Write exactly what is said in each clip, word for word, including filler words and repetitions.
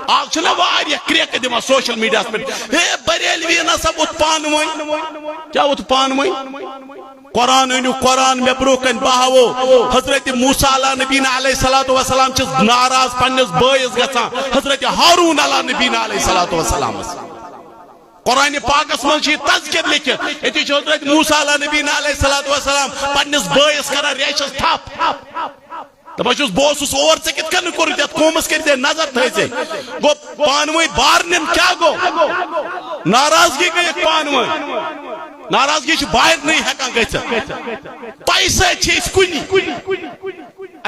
آز چھِنہ واریاہ کرٛیکہٕ دِوان سوشل میڈیاہس پٮ۪ٹھ، ہے بریلوی نسا ووٚتھ پانہٕ ؤنۍ۔ کیٛاہ ووٚتھ پانہٕ ؤنۍ؟ قرآن أنِو، قرآن مےٚ برٛونٛہہ کَنہِ، بہٕ ہاوو۔ حضرت موسیٰ علیٰ نبینا علیہ الصلوۃ والسلام چھِ ناراض پننِس بٲیِس گژھان، حضرت ہارون علیٰ نبینا علیہ الصلوۃ والسلامس۔ قرآن پاکس منٛز چھُ یہِ تذکر لیکھِتھ، أتی چھُ حضرت موسیٰ علیٰ نبینا علیہ الصلوۃ والسلام پننِس بٲیِس کران ریشس تھپھ۔ دپان چھُس، بہٕ اوسُس اور، ژےٚ کِتھ کٔنۍ کوٚرُتھ یتھ قومس، کٔرۍ زِ نظر تھٲے زِ۔ گوٚو پانہٕ ؤنۍ بارنٮ۪ن کیٛاہ گوٚو؟ ناراضگی گٔیکھ پانہٕ ؤنۍ۔ ناراضگی چھِ باہر نٕے ہٮ۪کان گٔژھِتھ۔ تۄہہِ سۭتۍ چھِ أسۍ کُنی۔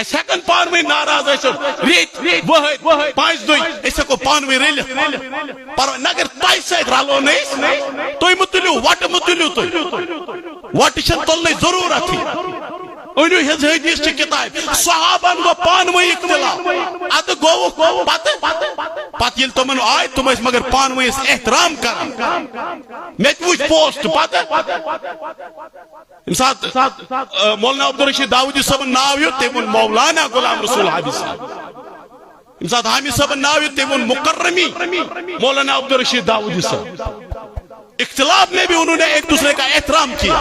أسۍ ہٮ۪کن پانہٕ ؤنۍ ناراض ٲسِتھ۔ ریٚتۍ، وٕہٕرۍ، پانٛژِ دۄہہِ، أسۍ ہٮ۪کو پانہٕ ؤنۍ رٔلِتھ۔ پرواے نہ، اگر تۄہہِ سۭتۍ رلو نہٕ أسۍ، تُہۍ مہٕ تُلِو وۄٹہٕ، مہٕ تُلِو تُہۍ۔ وۄٹہٕ چھَنہٕ تُلنٕچ ضروٗرتھٕے۔ أنِو حظ حدیث چہِ کِتابہِ۔ صحابن گوٚو پانہٕ ؤنۍ اختلاف۔ اَدٕ گوٚوُکھ پتہٕ، پتہٕ ییٚلہِ تِمن آے، تِم ٲسۍ مگر پانہٕ ؤنۍ ٲسۍ احترام کران۔ مےٚ تہِ وُچھ پوسٹ پتہٕ۔ ییٚمہِ ساتہٕ، آ، مولانا عبدالرشید داودی صٲبُن ناو ہیوٚت، تٔمۍ ووٚن مولانا غلام رسول حافظ صٲب۔ ییٚمہِ ساتہٕ حامد صٲبُن ناو ہیوٚت، تٔمۍ ووٚن مقرمی مولانا عبدالرشید داودی صٲب۔ اختلاف میں بھی انہوں نے ایک دوسرے کا احترام کیا۔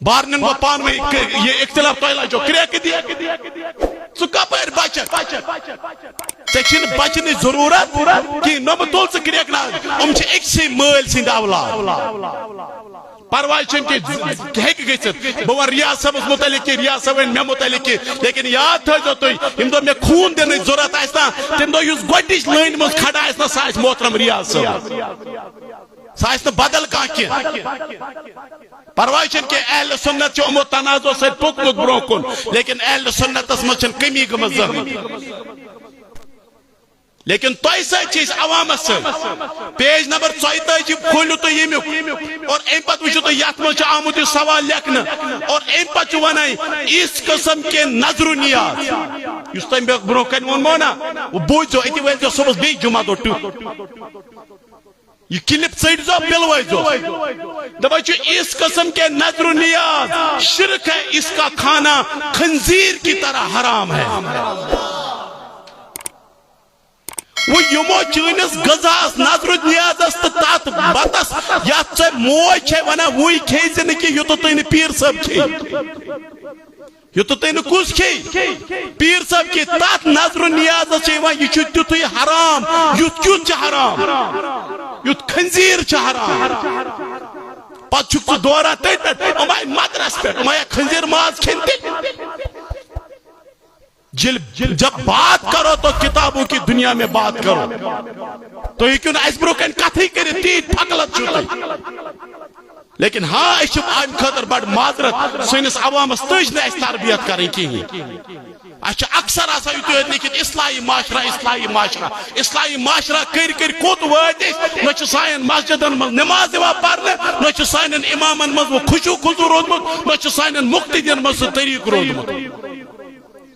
بارنن گوٚو پانہٕ ؤنۍ ک-، یہِ اختلاف، تۄہہِ لجو کرٛیکہٕ دِتھ۔ ژٕ کپٲرۍ بچکھ؟ ژےٚ چھِنہٕ بچنٕچ ضروٗرت کِہیٖنۍ۔ نوٚمہٕ تُل ژٕ کرٛیکہٕ ناد۔ یِم چھِ أکسٕے مٲلۍ سٕنٛدۍ اولاد۔ پرواے چھُنہٕ کینٛہہ، ہیٚکہِ گٔژھِتھ۔ بہٕ وَنہٕ ریاض صٲبَس مُتعلِق کینٛہہ، ریاض صٲب وَنہِ مےٚ مُتعلِق کینٛہہ۔ لیکن یاد تھٲیزیو تُہۍ، ییٚمہِ دۄہ مےٚ خوٗن دِنٕچ ضوٚرَتھ آسہِ نا، تَمہِ دۄہ یُس گۄڈٕنِچ لٲنہِ منٛز کھڑا آسہِ نا، سُہ آسہِ محترم ریاض صٲب۔ سُہ آسہِ نہٕ بدل کانٛہہ کینٛہہ۔ پرواے چھُنہٕ کینٛہہ، اہل سنت چھُ یِمو تنازعو سۭتۍ پوٚکمُت برونٛہہ کُن، لیکن اہل سنتس منٛز چھَنہٕ کمی گٔمٕژ زٕہٕنۍ۔ لیکن تۄہہِ سۭتۍ چھِ أسۍ عوامس سۭتۍ۔ پیج نمبر ژۄیتٲجی کھوٗلِو تُہۍ ییٚمیُک، اور اَمہِ پتہٕ وٕچھِو تُہۍ یَتھ منٛز چھُ آمُت یہِ سوال لیکھنہٕ، اور اَمہِ پتہٕ چھُ وَنان، اس قسم کے نذر و نیاز، یُس تۄہہِ مےٚ برونٛہہ کنہِ ووٚنمو نا، وۄنۍ بوٗزِو، أتی وٲتۍزیو صُبحس بیٚیہِ جمعہ دۄہ ٹیوٗ۔ یہ کلپ ژٔٹزیو، پلوٲیزیو۔ دپان چھُ، اس قسم کے نذر و نیاز شرک ہے، اس کا کھانا خنزیر کی طرح حرام ہے۔ وۄنۍ یِمو چٲنِس غذاہس، نذر و نیازس تہٕ تتھ بتس، یتھ ژےٚ موج چھے ونان، وُنہِ کھیٚیہِ زِ نہٕ کینٛہہ، یوٚتتھ تُہۍ نہٕ پیٖر صٲب کھیٚیِو۔ یوٚتتھ تُہۍ نہٕ کُس کھیٚیہِ؟ پیٖر صٲب کھیٚیہِ۔ تتھ نذر و نیازس چھِ یِوان، یہِ چھُ تیُتھُے حرام، یُتھ کیُتھ چھُ حرام، یُتھ خنزیر چھُ حرام۔ پتہٕ چھُکھ ژٕ دوران تٔتھۍ پٮ۪ٹھ، یِم آیہِ مدرس پٮ۪ٹھ، یِم آیہِ خنزیر ماز کھیٚنہِ تہِ۔ جل-، جب بات کرو تو کتابوں کی دنیا میں بات کرو۔ تُہۍ ہیٚکِو نہٕ اَسہِ برونٛہہ کنہِ کتھٕے کٔرِتھ، تیٖتۍ پھکلت چھِو تُہۍ۔ لیکن ہاں، أسۍ چھِ امہِ خٲطرٕ بڑٕ معذرت، سٲنِس عوامس تٔج نہٕ اَسہِ تربیت کرٕنۍ کِہیٖنۍ۔ اَسہِ چھُ اکثر آسان یُتُے یوت لیکھِتھ، اصلاحی معاشرہ، اصلاحی معاشرہ، اصلاحی معاشرہ کٔرۍ کٔرۍ کوٚت وٲتۍ أسۍ؟ نہ چھِ سانٮ۪ن مسجدن منٛز نماز یِوان پرنہٕ، نہ چھُ سانٮ۪ن امامن منٛز وۄنۍ خشوع خضوع روٗدمُت، نہ چھُ سانٮ۪ن مقتدین منٛز سُہ طریٖقہٕ روٗدمُت۔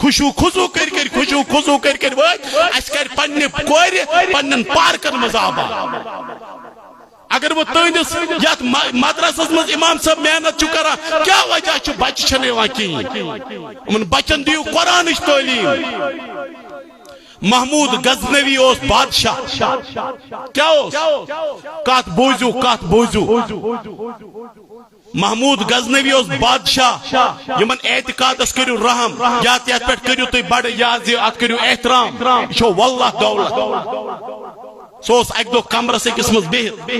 خشوع خضوع کٔرۍ کٔرۍ، خشوع خضوع کٔرۍ کٔرۍ وٲتۍ، اَسہِ کَرِ پننہِ کورِ پننٮ۪ن پارکن منٛز آباد۔ اگر وۄنۍ تُہنٛدِس یتھ م-، مدرسس منٛز امام صٲب محنت چھُ کران، کیٛاہ وجہ چھُ بچہِ چھنہٕ یِوان کِہیٖنۍ؟ یِمن بچن دِیِو قرآنٕچ تعلیٖم۔ محمود غزنوی اوس بادشاہ۔ کیٛاہ اوس؟ کتھ بوٗزِو، کتھ بوٗزِو۔ محمود غزنوی اوس بادشاہ۔ یِمن اعتقادس کٔرِو رحم، یتھ، یتھ پٮ۪ٹھ کٔرِو تُہۍ بڑٕ، یہِ حظ یہِ، اتھ کٔرِو احترام۔ یہِ چھو واللہ دولت۔ سُہ اوس اکہِ دۄہ کمرس أکِس منٛز بِہِتھ۔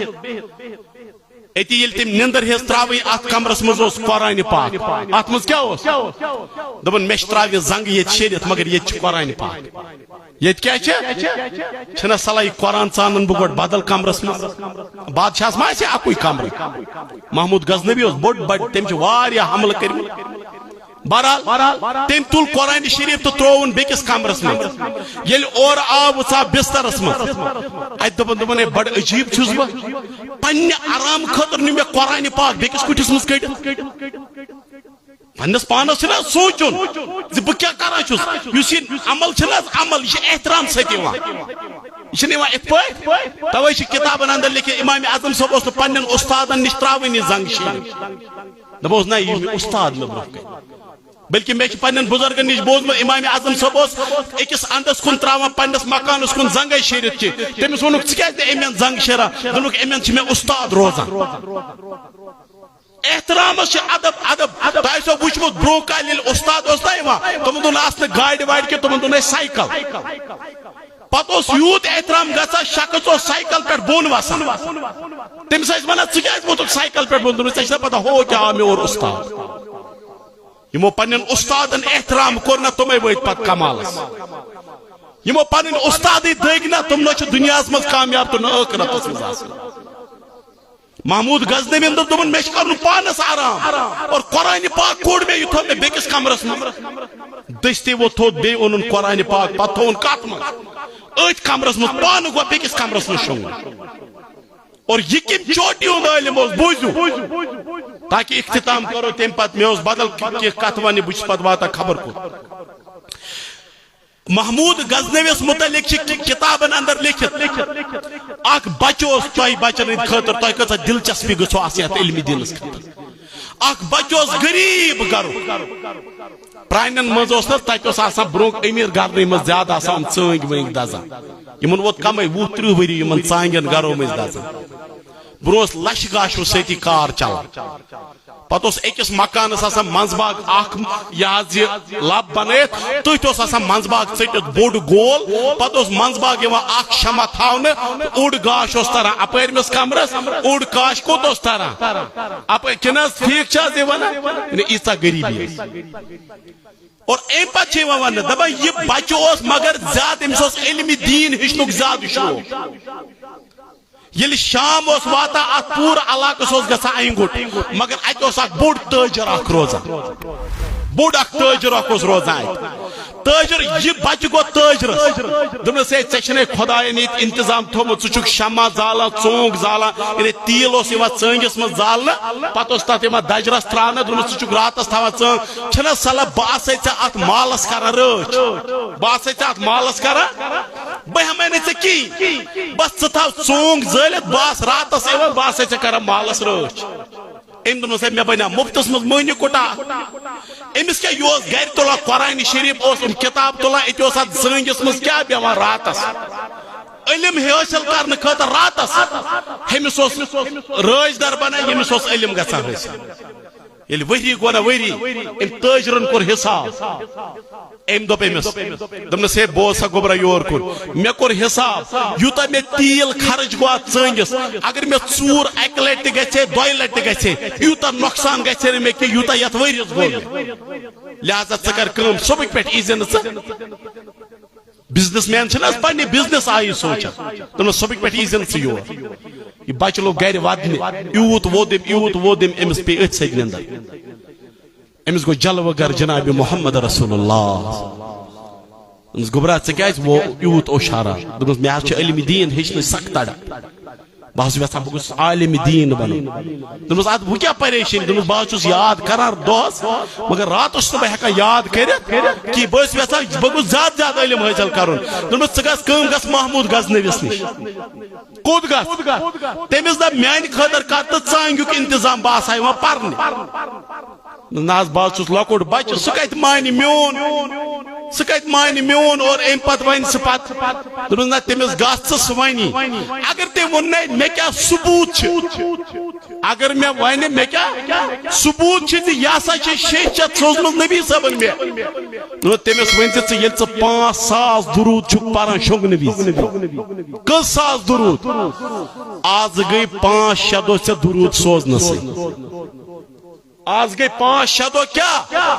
أتی ییٚلہِ تٔمۍ نِندٕر ہیٚژ ترٛاوٕنۍ، اتھ کمرس منٛز اوس قرآنِ پاک۔ اتھ منٛز کیٛاہ اوس؟ دوٚپُن، مےٚ چھِ ترٛاونہِ زنٛگہٕ ییٚتہِ شیرِتھ، مگر ییٚتہِ چھِ قرآنِ پاک۔ ییٚتہِ کیٛاہ چھِ؟ چھِنہ صلاح یہِ قرآن ژانن بہٕ گۄڈٕ بدل کمرس منٛز؟ بادشاہس ما آسہِ اکُے کمرٕ؟ محمود غزنوی اوس بوٚڑ بڑِ، تٔمۍ چھِ واریاہ حملہٕ کٔرمٕتۍ۔ بہرحال، تٔمۍ تُل قرآن شریف تہٕ ترٛووُن بیٚکِس کمرس منٛز۔ ییٚلہِ اورٕ آو، وٕژھاو بسترس منٛز۔ اتہِ دوٚپُن، دوٚپُن، "ہے، بڑٕ عجیب چھُس بہٕ۔ پننہِ آرام خٲطرٕ نیوٗ مےٚ قرآن پاک بیٚکِس کُٹھِس منٛز کٔڑِتھ۔" پننِس پانس چھُنہ سونٛچُن زِ بہٕ کیٛاہ کران چھُس۔ یُس یہِ عمل چھُنہ حظ عمل، یہِ چھُ احترام سۭتۍ یِوان۔ یہِ چھُنہٕ یِوان یِتھ پٲٹھۍ۔ توے چھِ کِتابن اندر لیکھِتھ، امام اعظم صٲب اوس نہٕ پننٮ۪ن استادن نِش ترٛاوٲنی زنٛگ شیٖن۔ دپان اوس، نہ، یہِ چھُ مےٚ استاد مےٚ برونٛہہ کنہِ۔ بلکہ مےٚ چھِ پننٮ۪ن بُزرگن نِش بوٗزمُت، امام اعظم صٲب اوس أکِس اندس کُن ترٛاوان پننِس مکانس کُن زنٛگے شیٖرِتھ کہِ تٔمِس ووٚنُکھ، "ژٕ کیٛازِ نہٕ أمۍ اَنٛد زنٛگ شیران؟" دوٚپُکھ، "أمۍ اَنٛد چھِ مےٚ اُستاد روزان۔" احترامس چھِ ادب، ادب۔ تۄہہِ آسیو وٕچھمُت، برونٛہہ کالہِ ییٚلہِ اُستاد اوس نہ یِوان، تِمن دۄہن آسہٕ نہٕ گاڑِ واڑِ کینٛہہ، تِمن دۄہن ٲسۍ سایکل۔ پتہٕ اوس یوٗت احترام گژھان، شخص اوس سایکل پٮ۪ٹھ بۄن وسان۔ تٔمِس ٲسۍ ونان، "ژٕ کیٛازِ ووٚتھُکھ سایکل پٮ۪ٹھ بۄن؟" دوٚپمَس، "ژےٚ چھےٚ نہ پتہ، ہو کیٛاہ آو مےٚ اورٕ اُستاد۔" یِمو پننٮ۪ن اُستادن احترام کوٚر نہ، تِمے وٲتۍ پتہٕ کمالس۔ یِمو پنٕنۍ اُستادٕے دٔگۍ نہ، تِم نہ چھِ دُنیاہس منٛز کامیاب تہٕ نہ ٲخرتس منٛز آسان۔ محمود غزنویَن دوٚپ، دوٚپُن، "مےٚ چھُ کرُن پانس آرام، اور قرآن پاک کوٚڑ مےٚ، یہِ تھوٚو مےٚ بیٚکِس کمرس منٛز۔" دٔستی ووٚتھ تھوٚد، بیٚیہِ اوٚنُن قرآن پاک، پتہٕ تھوٚوُن کتھ منٛز؟ أتھۍ کمرس منٛز، پانہٕ گوٚو بیٚکِس کمرس منٛز شۄنٛگُن۔ اور یہِ کمہِ چوٹی ہُنٛد عٲلِم اوس، بوٗزِو، تاکہِ اختتام کرو تمہِ پتہٕ۔ مےٚ اوس بدل کینٛہہ کتھ وننہِ، بہٕ چھُس پتہٕ واتان خبر کوٚت۔ محمود غزنویس متعلق چھِ کتابن اندر لیکھِتھ، اکھ بچہٕ اوس تۄہہِ بچن ہٕنٛدِ خٲطرٕ، تۄہہِ کۭژاہ دلچسپی گٔژھو آسٕنۍ اتھ علمِ دیٖنس خٲطرٕ۔ اکھ بچہٕ اوس غریب گرُک، پرانٮ۪ن منٛز اوس نہ، تتہِ اوس آسان برونٛہہ امیر گرنٕے منٛز زیادٕ آسان یِم ژٲنٛگۍ وٲنٛگۍ دزان۔ یِمن ووت کمے وُہ ترٕٛہ ؤری یِمن ژانٛگٮ۪ن گرو مٔنٛزۍ دزان۔ برونٛہہ اوس لش گاشو سۭتی کار چلان۔ پتہٕ اوس أکِس مکانس آسان منٛزباگ اکھ، یہِ حظ یہِ لب بنٲیِتھ، تٔتھۍ اوس آسان منٛزباگ ژٔٹِتھ بوٚڑ گول۔ پتہٕ اوس منٛزباگ یِوان اکھ شمع تھاونہٕ، اوٚڑ گاش اوس تران اپٲرمِس کمرس، اوٚڑ کاش کوٚت اوس تران؟ اپٲرۍ کِنہٕ حظ ٹھیٖک چھِ حظ یہِ ونان؟ یعنی ییٖژاہ غریٖبی ٲس۔ اور امہِ پتہٕ چھِ یِوان وننہٕ، دپان، یہِ بچہٕ اوس مگر زیادٕ، أمِس اوس علمِ دیٖن ہیٚچھنُک زیادٕ شوق۔ ییٚلہِ شام اوس واتان، اتھ پوٗرٕ علاقس اوس گژھان انگُٹ، مگر اتہِ اوس اکھ بوٚڑ تٲجر اکھ روزان، بوٚڑ اکھ تٲجر اکھ اوس روزان اتہِ۔ تٲجر، یہِ بچہٕ گوٚو تٲجرس۔ دوٚپنس، "ہے، ژےٚ چھُنے خۄداین ییٚتہِ انتظام تھوٚومُت، ژٕ چھُکھ شمع زالان، ژونٛگ زالان۔" یعنی تیٖل اوس یِوان ژٲنٛگِس منٛز زالنہٕ، پتہٕ اوس تتھ یِوان دجرس تراونہٕ۔ دوٚپمس، "ژٕ چھُکھ راتس تھاوان ژٲنٛگ، چھَنہ صلاح بہٕ آسے ژےٚ اتھ مالس کران رٲچھ، بہٕ آسے ژےٚ اتھ مالس کران، بہٕ ہٮ۪مے نہٕ ژےٚ کِہیٖنۍ، بس ژٕ تھاو ژونٛگ زٲلِتھ، بہٕ آسہٕ راتس یِوان، بہٕ آسے ژےٚ کران مالس رٲچھ۔" أمۍ دوٚپنس، "ہے، مےٚ بنیٛا مُفتس منٛز مٔہنِو کُٹا؟" أمِس کیٛاہ، یہِ اوس گرِ تُلان قرآنِ شریٖف، اوس أمۍ کِتاب تُلان، أتی اوس اتھ زٲنٛگِس منٛز کیٛاہ بیٚہوان راتس؟ علم حٲصِل کرنہٕ خٲطرٕ راتس۔ ہُمِس اوس رٲچھ در بنان، ییٚمِس اوس علم گژھان حٲصِل۔ ییٚلہِ ؤری گوٚو نا ؤری، أمۍ تٲجرن کوٚر حساب۔ أمۍ دوٚپ أمِس، دوٚپنس، "ہے، بوز سا گوٚبرا یور کُن، مےٚ کوٚر حساب، یوٗتاہ مےٚ تیٖل خرٕچ گوٚو اتھ ژٲنٛگِس، اگر مےٚ ژوٗر اکہِ لٹہِ تہِ گژھِ ہے، دۄیہِ لٹہِ تہِ گژھِ ہے، یوٗتاہ نۄقصان گژھِ ہے نہٕ مےٚ کینٛہہ، یوٗتاہ یتھ ؤرِیس گوٚو مےٚ۔ لہذا ژٕ کر کٲم، صبحٕکۍ پٮ۪ٹھ ییٖزِ نہٕ ژٕ۔" بزنس مین چھِنہٕ حظ پننہِ بزنس آیہِ سونٛچان۔ دوٚپنس، "صبحٕکۍ پٮ۪ٹھ ییٖزِ نہٕ ژٕ یور۔" یہِ بچہٕ لوٚگ گرِ ودنہِ، یوٗت ووٚد أمۍ، یوٗت ووٚد أمۍ، أمِس پیٚیہِ أتھۍ سۭتۍ نِندر۔ أمِس گوٚو جلوٕ گر جناب محمد رسول اللہ۔ دوٚپنس، "گوٚبرا، ژٕ کیٛازِ وو-، یوٗت اوشارا؟" دوٚپنس، "مےٚ حظ چھُ علمِ دیٖن ہیٚچھنٕچ سخ تڑ۔ بہٕ حظ چھُس یژھان بہٕ گوٚژھُس عالمِ دیٖن بنُن۔" دوٚپنس، "ادٕ وۄنۍ کیٛاہ پریشٲنی؟" دوٚپنس، "بہٕ حظ چھُس یاد کران دۄہس، مگر راتس چھُس نہٕ بہٕ ہٮ۪کان یاد کٔرِتھ کہِ بہٕ ٲسٕس یژھان بہٕ گوٚژھ زیادٕ زیادٕ علم حٲصِل کرُن۔" دوٚپنس، "ژٕ گژھ کٲم، گژھ محمود غزنویس نِش۔" کوٚت گژھ؟ تٔمِس دپ، "میانہِ خٲطرٕ کر تہٕ ژانٛگیُک انتظام، بہٕ آسہٕ ہا یِوان پرنہِ۔" نہ حظ، بہٕ حظ چھُس لۄکُٹ بچہٕ، سُہ کتہِ مانہِ میون؟ سُہ کتہِ مانہِ میون؟ اور امہِ پتہٕ ونہِ سُہ پتہٕ، دوٚپمَس، "نہ، تٔمِس گژھ ژٕ، سُہ ونی۔" اگر تٔمۍ ووٚن، "نہ، مےٚ کیٛاہ ثبوٗت چھِ؟ اگر مےٚ ونہِ، مےٚ کیٛاہ ثبوٗت چھِ زِ یہِ ہسا چھِ شیٚچھ ژےٚ سوٗزمٕژ نبی صٲبن مےٚ؟" دوٚپمَس، "تٔمِس ؤنۍ زِ ژٕ، ییٚلہِ ژٕ پانٛژھ ساس درود چھُکھ پران شۄنٛگنہٕ وِزِ۔" کٔژ ساس درود؟ آز گٔے پانٛژھ شےٚ دۄہ ژےٚ درود سوزنَسٕے۔ آز گٔے پانٛژھ شےٚ دۄہ کیٛاہ؟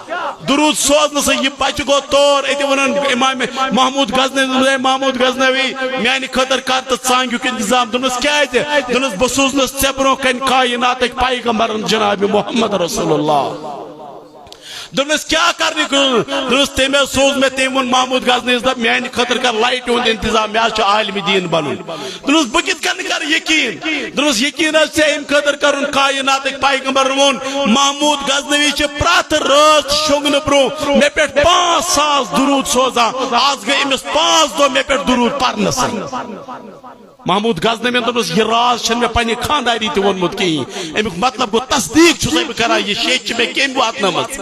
درود سوزنہٕ سۭتۍ۔ یہِ بچہٕ گوٚو تور، أتی وَنان امام محمود غزنوی، "اے محمود غزنوی، میانہِ خٲطرٕ کر تہٕ ژانٛگیُک انتظام۔" دوٚپنَس، "کیٛازِ؟" دوٚپنَس، "بہٕ سوٗزنَس ژےٚ برونٛہہ کَنہِ کائناتٕکۍ پیغمبرن جناب محمد رسول اللہ۔" دوٚپنَس، "کیٛاہ کرنہِ کٲم؟" دوٚپنَس، "تٔمۍ حظ سوٗز مےٚ، تٔمۍ ووٚن محمود غزنویَس، دَپ، میانہِ خٲطرٕ کر لایٹہِ ہُنٛد انتظام، مےٚ حظ چھُ عالمِ دیٖن بنُن۔" دوٚپنَس، "بہٕ کِتھ کٔنۍ کرٕ یقیٖن؟" دوٚپنَس، "یقیٖن حظ ژےٚ اَمہِ خٲطرٕ کرُن، کائناتٕکۍ پیغمبرن ووٚن، محمود غزنوی چھِ پرٛٮ۪تھ رٲژ شۄنٛگنہٕ برونٛہہ مےٚ پٮ۪ٹھ پانٛژھ ساس درود سوزان، آز گٔے أمِس پانٛژھ دۄہ مےٚ پٮ۪ٹھ درود پرنَسٕے۔" محمود غزنویَن دوٚپنَس، "یہِ راز چھُنہٕ مےٚ پننہِ خانٛداری تہِ ووٚنمُت کِہیٖنۍ، اَمیُک مطلب گوٚو تصدیٖق چھُسَے بہٕ کران، یہِ شیٚچھ چھِ مےٚ کٔمۍ واتنٲومٕژ؟"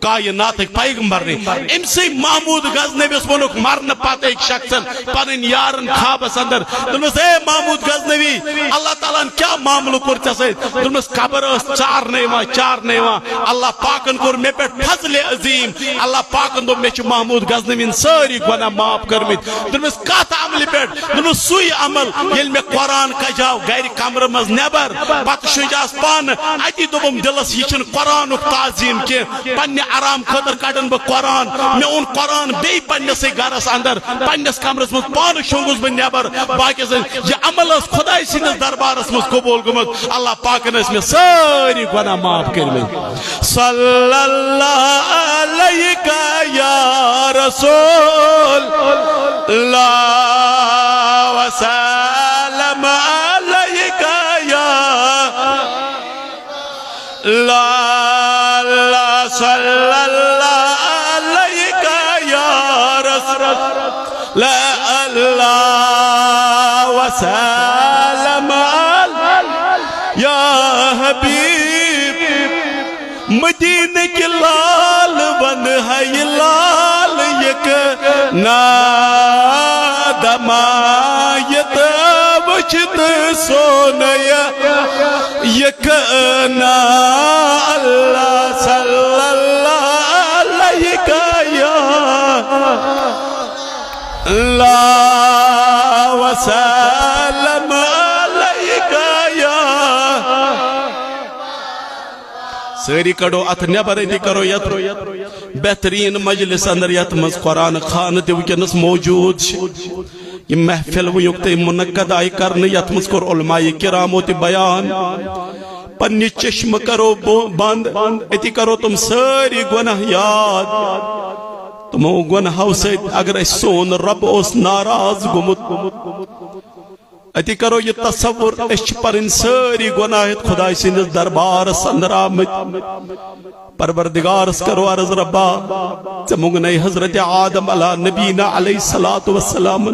کائناتٕکۍ پیغمبر نے۔ أمۍ سٕے محمود غزنویس ووٚنُکھ مرنہٕ پتہٕ أکۍ شخصن پنٕنۍ یارن خوابس اندر، دوٚپنس، "اے محمود غزنوی، اللہ تعالیٰ ہن کیٛاہ معاملہٕ کوٚر ژےٚ سۭتۍ؟" دوٚپنس، "قبر ٲس ژارنہٕ یِوان، چارنہٕ یِوان، اللہ پاکن کوٚر مےٚ پٮ۪ٹھ فضلِ عظیم، اللہ پاکن دوٚپ، مےٚ چھِ محمود غزنوین سٲری گۄناہ معاف کٔرمٕتۍ۔" دوٚپنس، "کتھ عملہِ پٮ۪ٹھ؟" دوٚپنس، "سُے عمل، ییٚلہِ مےٚ قرآن کجاو گرِ کمرٕ منٛز نٮ۪بر، پتہٕ شُنجاس پانہٕ، اتی دوٚپُم دِلس، یہِ چھُنہٕ قرآنُک تعظیم کینٛہہ، پننہِ آرام خٲطرٕ کڑن بہٕ قرآن، مےٚ اوٚن قرآن بیٚیہِ پننسٕے گرس اندر، پننس کمرس منٛز پانہٕ شۄنٛگُس بہٕ نٮ۪بر، باقی زن یہِ عمل ٲس خۄداے سٕنٛدِس دربارس منٛز قبول گٔمٕژ، اللہ پاکن ٲسۍ مےٚ سٲری گۄناہ معاف کٔرمٕتۍ۔" صلی اللہ علیک یا رسول اللہ وسلم علیک یا اللہ، اللہ صلی اللہ علیک یا رسول اللہ وسلم علیک یا حبیب۔ مدینہ کی لال بن ہے لال یک نادمایت وچھت سونیا۔ یہ کہنا اللہ صلی اللہ علیہ یا اللہ وسلم علیہ یا۔ سٲری کڑو اتھ نٮ۪بر، أتی کرو یتھ بہترین مجلس اندر، یتھ منٛز قرآن خانہ تہِ وٕنکیٚنس موجود چھِ۔ یہِ محفل وٕنیُک تام منعقد آیہِ کرنہٕ، یتھ منٛز کوٚر علماء کرامو تہِ بیان۔ پننہِ چشمہٕ کرو بو-، بند، أتی کرو تِم سٲری گۄناہ یاد۔ تِمو گۄناہو سۭتۍ اگر اسہِ سون رب اوس ناراض گوٚمُت، أتی کرو یہِ تصور، أسۍ چھِ پنٕنۍ سٲری گۄناہ ہٮ۪تھ خداے سٕنٛدِس دربارس اندر آمٕتۍ۔ پروردگارس کرو عرض، ربا، ژےٚ مۄنگنَے حضرت آدم علیٰ نبینا علیہ الصلوۃ والسلام۔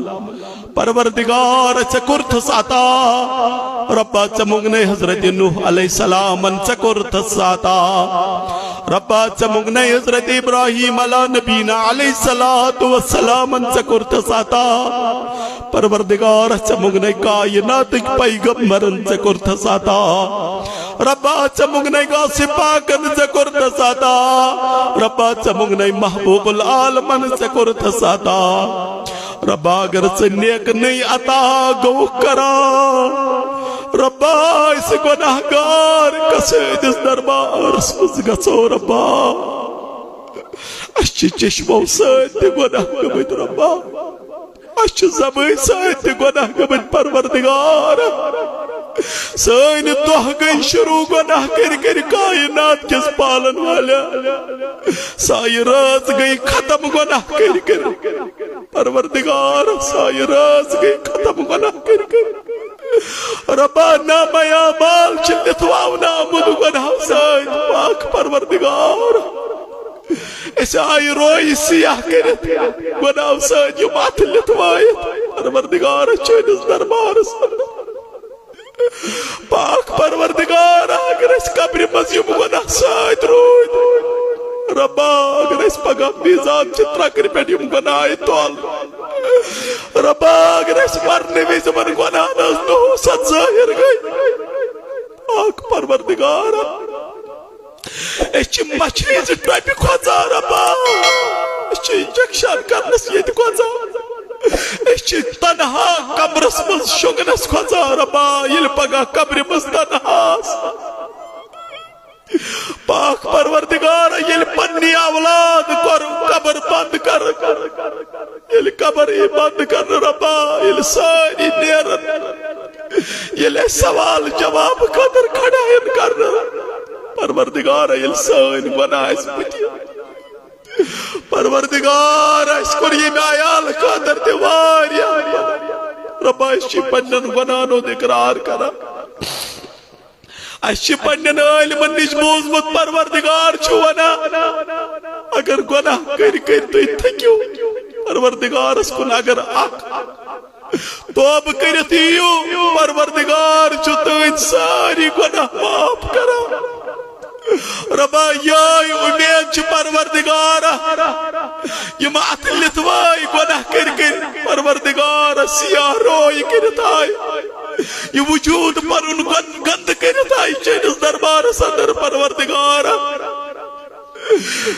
پروردگار، ژےٚ کوٚرتھس عطا۔ ربا، ژےٚ مۄنگنَے حضرت نوح علیہ السلامن، ژےٚ کوٚرتھس عطا۔ ربا، ژےٚ مۄنگنَے حضرت ابراہیم علیٰ نبینا علیہ الصلوۃ والسلامن، ژےٚ کوٚرتھس عطا۔ پروردگار، ژےٚ مۄنگنَے کائناتٕکۍ پیغمبرن، ژےٚ کوٚرتھس عطا۔ ربا، ژےٚ مۄنگنَے غوث پاکن، ژےٚ کوٚرتھس عطا۔ ربا، ژےٚ مۄنگنَے محبوب العالمن، ژےٚ کوٚرتھس عطا۔ ربا، اگر ژٕ نیک نٔے عطا گوٚوُکھ کران، ربا، أسۍ گۄناہ گار کسٲنِس دربارس منٛز گژھو، ربا۔ اَسہِ چھِ چشمو سۭتۍ تہِ گۄناہ گٔمٕتۍ، ربا۔ اَسہِ چھِ زبٲنۍ سۭتۍ تہِ گۄناہ گٔمٕتۍ، پروردگار۔ سٲنۍ دۄہ گٔے شروع گۄناہ کٔرۍ کٔرۍ کائنات کِس پالن والٮ۪ن۔ سانہِ رٲژ گٔے ختم گۄناہ کٔرۍ کٔرۍ۔ پروردگار، سانہِ رٲژ گٔے ختم گۄناہ کٔرۍ کٔرۍ۔ ربا، نامہ اعمال چھِ لِتھواونہٕ آمُت گۄناہو سۭتۍ۔ پاک پروردگار، أسۍ آیہِ روے سیاہ کٔرِتھ، گۄناہو سۭتۍ یِم اَتھٕ لِتھوٲیِتھ۔ پروردگار، چٲنِس دربارس اندر۔ پاک پروردگار، اگر أسۍ قبرِ منٛز یِم گۄناہ سۭتۍ روٗدۍ، ربا، اگر أسۍ پگاہ میزان چہِ ترکرِ پٮ۪ٹھ یِم گۄناہ تُل، ربا، اگر أسۍ مرنہٕ وِزِ یِمن گۄناہن ہٕنٛز نحوست ظٲہِر گٔے، پاک پروردگار، أسۍ چھِ مچھرِ زِ ٹۄپہِ کھۄژان، ربا۔ أسۍ چھِ انجیکشن کرنس ییٚتہِ کھۄژان۔ أسۍ چھِ تنہا کمرس منٛز شۄنٛگنس کھۄژان، ربا۔ ییٚلہِ پگاہ قبرِ منٛز تنہا آسہٕ۔ پاک پروردگار، ییٚلہِ پننی اولاد کوٚر قبر بند کر، ییٚلہِ قبر یی بند کرنہٕ، ربا، ییٚلہِ سٲری نیرن، ییٚلہِ اَسہِ سوال جواب خٲطرٕ کھڑا یِن کرنہٕ، پروردگار، ییٚلہِ سٲنۍ گۄناہ اَسہِ بٕتھِ، پروردگار، اَسہِ کوٚر ییٚمہِ عیال خٲطرٕ تہِ واریاہ۔ ربا، أسۍ چھِ پننٮ۪ن گۄناہن ہُنٛد اقرار کران۔ اَسہِ چھِ پننٮ۪ن عٲلمن نِش بوٗزمُت، پروردگار چھُ ونان، اگر گۄناہ کٔرۍ کٔرۍ تُہۍ تھٔکِو پروردگارس کُن، اگر اکھ توبہٕ کٔرِتھ یِیِو، پروردگار چھُ تُہٕنٛدۍ سٲری گۄناہ معاف کران۔ رۄبا، یہے امید چھِ پروردگارا، یِم اتھ لِتھوٲے گۄناہ کٔرۍ کٔرۍ پروردگارا سیاہ روے کٔرِتھ آے، یہِ وجود پنُن گن-، گنٛدٕ کٔرِتھ آے چٲنِس دربارس اندر پروردگارا۔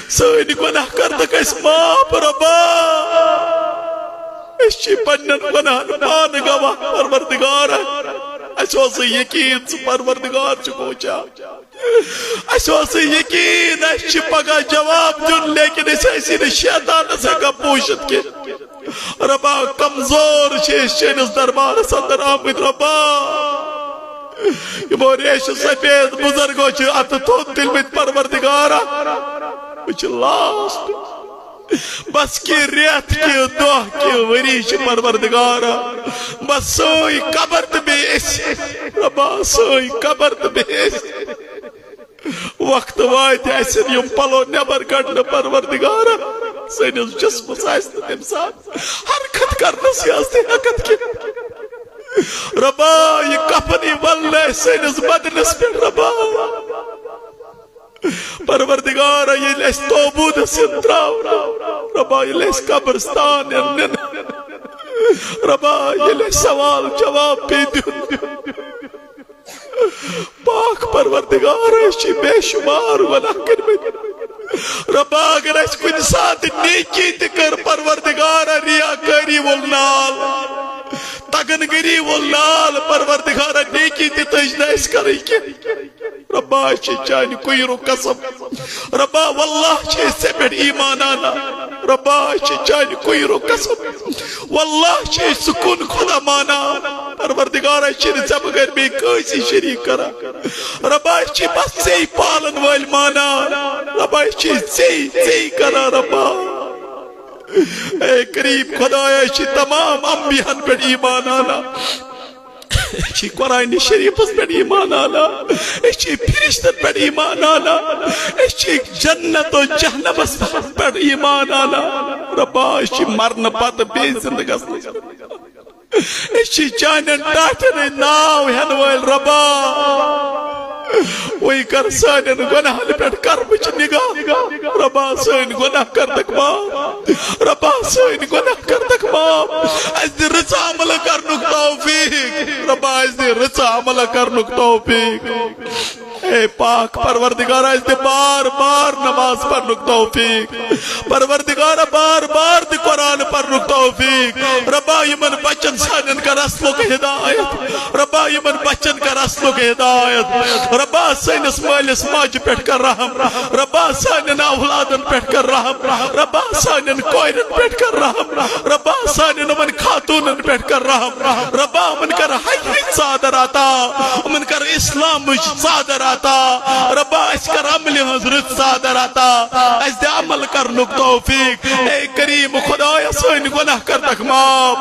سٲنۍ گۄناہ کر تہٕ اَسہِ معاف رۄبا۔ أسۍ چھِ پننٮ۪ن گۄناہن پانہٕ گواہ پروردگارا۔ اَسہِ اوس یقین ژٕ پروردگار چھُکھ وٕچھان۔ اَسہِ اوس یقین اَسہِ چھِ پگاہ جواب دیُن، لیکن أسۍ ٲسی نہٕ شیطانس ہٮ۪کان پوٗشِتھ کینٛہہ۔ رۄبا، کمزور چھِ أسۍ چٲنِس دربارس اندر آمٕتۍ رۄبا۔ یِمو ریشہِ سفید بزرگو چھِ اتھٕ تھوٚد تُلمٕتۍ پروردگارا۔ وٕچھ لاسٹ۔ بس کینٛہہ رٮ۪تھ، کینٛہہ دۄہ، کینٛہہ ؤری چھِ پروردگارا۔ بس سٲنۍ قبر تہٕ بیٚیہِ أسۍ۔ رۄبا، سٲنۍ قبر تہٕ بیٚیہِ أسۍ۔ وقت واتہِ اَسہِ یِم پلو نٮ۪بر کڑنہٕ پروردگارا۔ سٲنِس جسمس آسہِ نہٕ تَمہِ ساتہٕ حرکت کرنس یٲژ تہِ ہٮ۪کتھ کینٛہہ۔ رۄبا، یہِ کفنٕے ولنہٕ اَسہِ سٲنِس بدنس پٮ۪ٹھ رۄبا۔ پروردگارا، ییٚلہِ اَسہِ توبوٗدس یِن تراونہٕ، رۄبا، ییٚلہِ اَسہِ قبرستان یِن نِنہٕ، رۄبا، ییٚلہِ اَسہِ سوال جواب پیٚیہِ دیُن، پاک پروردگار، أسۍ چھِ بے شمار گۄناہ کٔرمٕتۍ۔ رۄبا، اگر اَسہِ کُنہِ ساتہٕ نیکی تہِ کٔر، پروردگار، ریاکٲری وول نال، تگن گری وول نال، پروردگار، نیکی تہِ تٔج نہٕ اَسہِ کَرٕنۍ کینٛہہ۔ رۄبا، أسۍ چھِ چانہِ کُیرُک قسم۔ رۄبا، واللہ چھِ أسۍ ژےٚ پٮ۪ٹھ ایمان اَنان۔ رۄبا، أسۍ چھِ چانہِ کُیرُک قسم۔ واللہ چھِ أسۍ سکون خدا مانان۔ پروردگارا، أسۍ چھِنہٕ ژےٚ بغٲر بیٚیہِ کٲنٛسی شریٖک کران۔ رۄبا، أسۍ چھِ بس ژےٚ پالن وٲلۍ مانان۔ رۄبا، أسۍ چھِ ژےٚ، ژےٚ کران رۄبا۔ اے کریم خدایا، أسۍ چھِ تمام انبیاہن پٮ۪ٹھ ایمان انان۔ أسۍ چھِ قرآن شریفس پٮ۪ٹھ ایمان انان۔ أسۍ چھِ فرشتن پٮ۪ٹھ ایمان انان۔ أسۍ چھِ جنت و جہنمس پٮ۪ٹھ ایمان انان۔ رۄبا، أسۍ چھِ مرنہٕ پتہٕ بیٚیہِ زندٕ گژھنٕچ۔ أسۍ چھِ چانٮ۪ن ٹاٹھٮ۪ن ہٕنٛدۍ ناو ہٮ۪نہٕ وٲلۍ رۄبا۔ وۄنۍ کر سانٮ۪ن گۄناہن پٮ۪ٹھ کرمٕچ نگاہ۔ رۄبا، سٲنۍ گۄناہ کر تکھ معاف۔ رۄبا، سٲنۍ گۄناہ کر تکھ معاف۔ اَسہِ دِ رٕژ عملہٕ کرنُک توفیق۔ رۄبا، اَسہِ دِ رٕژ عملہٕ کرنُک توفیق۔ اے پاک پروردگار، اَسہِ دِ بار بار نماز پرنُک توفیق۔ پروردگار، بار بار دِ قرآن پرنُک توفیق۔ رۄبا، یِمن بچن سانٮ۪ن کر اصلُک ہدایت۔ رۄبا، یِمن بچن کر اصلُک ہدایت۔ رۄبا، سٲنِس مٲلِس ماجہِ پٮ۪ٹھ کر رحم۔ رۄبا، سانٮ۪ن اولادن پٮ۪ٹھ کر رحم۔ رۄبا، سانٮ۪ن کورٮ۪ن پٮ۪ٹھ کر رحم۔ رۄبا، سانٮ۪ن یِمن خاتوٗنن پٮ۪ٹھ کر رحم۔ رۄبا، یِمن کر حقٕچ ژادر عطا۔ یِمن کر اسلامٕچ ژادر عطا۔ رۄبا، اَسہِ کر عملہِ ہٕنٛز رٕژ ژادر عطا۔ اَسہِ دِ عمل کرنُک توفیق۔ اے کریم خدایا، سٲنۍ گۄناہ کر تکھ معاف۔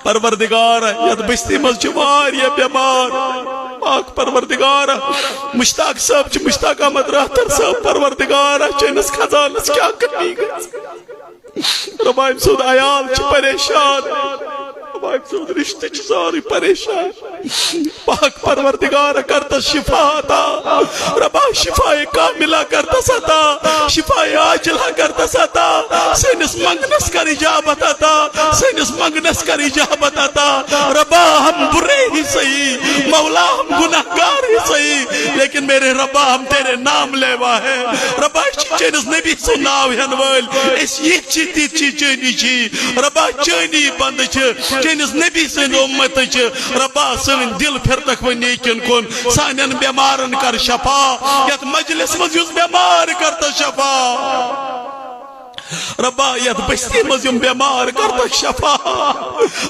پروردگار، یتھ بستی منٛز چھِ واریاہ بیمار۔ پاک پروردگار، مشتاق صٲب چھِ، مشتاق احمد راتھر صٲب، پروردگار، چٲنِس خزانس کیٛاہ کمی گٔژھ؟ رۄبا، أمۍ سُنٛد عیال چھُ پریشان۔ رۄبا، أمۍ سُنٛد رشتہٕ چھُ سورُے پریشان۔ پاک پروردگار، کر تس شفا عطا۔ رۄبا، شفا کاملہ کر تس عطا۔ شفا عاجلہ کر تس عطا۔ سٲنِس منگنس کر اجابت عطا۔ سٲنِس منگنس کر اجابت عطا۔ ربا، ہم برے ہی صحیح، مولا، ہم گناہگار ہی صحیح، لیکن میرے ربا، ہم تیرے نام لیوا ہے۔ ربا، أسۍ چھِ چٲنِس نبی سُنٛد ناو ہٮ۪ن وٲلۍ، أسۍ یِتھۍ چھِ، تِتھۍ چھِ، چٲنی چھِ۔ ربا، چٲنی بندٕ چھِ، چٲنِس نبی سٕنٛدۍ اُمت چھِ۔ ربا، سٲنۍ دِل پھِرتکھ وۄنۍ نیکین کُن، سانٮ۪ن بٮ۪مارن کر شفا، یتھ مجلس منٛز یُس بٮ۪مار کر تس شفا۔ ربا، یتھ بستی منٛز یِم بٮ۪مار کر تک شفا۔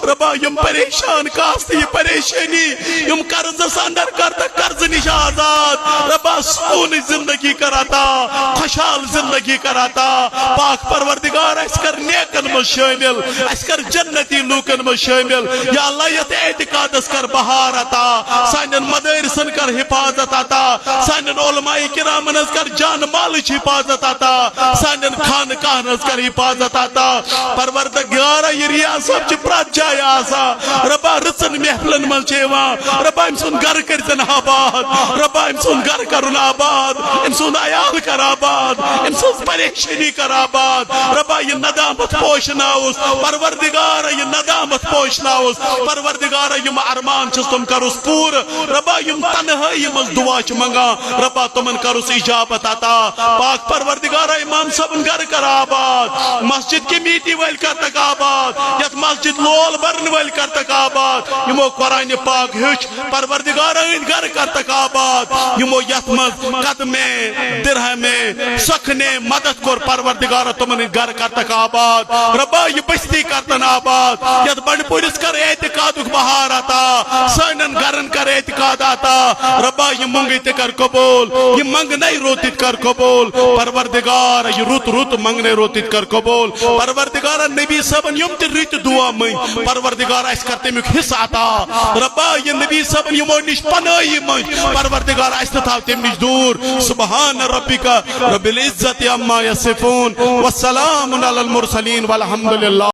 ربا، یِم پریشان، کاستہٕ یہِ پریشٲنی، یِم قرضس اندر کر تک قرضہٕ نِش آزاد۔ ربا، سکوٗنٕچ زندگی کر عطا، خوشحال زندگی کر عطا۔ پاک پروردگار، اسہِ کر نیکن منٛز شٲمِل، اسہِ کر جنتی لوٗکن منٛز شٲمِل۔ یا اللہ، یتھ اعتقادس کر بہار عطا، سانٮ۪ن مدارسن کر حفاظت عطا، سانٮ۪ن علماء کرامن ہٕنٛز کر جان مالٕچ حفاظت عطا، سانٮ۪ن خانقاہن کر حفاظت عطا۔ پروردگارا، یہ ریاست چھ پرٛتھ جایہِ آسان۔ ربا، رٕژن محفلن منٛز چھِ یِوان۔ ربا، أمۍ سُنٛد گرٕ کٔرۍزن آباد۔ ربا، أمۍ سُنٛد گرٕ کرُن آباد۔ أمۍ سُنٛد عیال کر آباد۔ أمۍ سٕنٛز پریشٲنی کر آباد۔ ربا، یہ ندامت پوشناوُس۔ پروردگارا، یہ ندامت پوشناوُس۔ پروردگارا، یِم ارمان چھِس، تِم کرُس پوٗرٕ۔ ربا، یِم تنہٲیی منٛز دعا چھِ منٛگان، ربا، تِمن کرُس اجابت عطا۔ پاک پروردگارا، امام صٲبن گرٕ کر آباد، مسجد کمیٹی وٲلۍ کرتکھ آباد، یتھ مسجد لول برن وٲلۍ کرتکھ آباد، یِمو قرآن پاک ہیوٚچھ، پروردگارا، أہنٛدۍ گرٕ کرتکھ آباد، یِمو یتھ منٛز قدمے، درہمے، سخنے مدد کوٚر، پروردگارا، تِمن ہٕنٛدۍ گرٕ کرتکھ آباد۔ ربا، یہِ بستی کرتن آباد، یتھ بنڈپورس کر اعتقادُک بہار عطا، سانٮ۪ن گرن کر اعتقاد عطا۔ ربا، یہِ مۄنگٕے تہِ کر قبول، یہِ منگنے روتِتھ کر قبول۔ پروردگار، یہِ رُت رُت منگنے روتِتھ کر قبول۔ پروردگار، نبی صٲبن یِم تہِ رٕتۍ دعا مٔنگۍ، پروردگار، اسہِ کر تمیُک حصہٕ عطا۔ ربا، یہِ نبی صٲبن یِمو نِش پنٲہی مٔنگۍ، پروردگار، اسہِ تہِ تھاو تمہِ نِش دوٗر۔ سبحان ربک رب العزت عما یصفون، وسلام علی المرسلین، والحمد للہ۔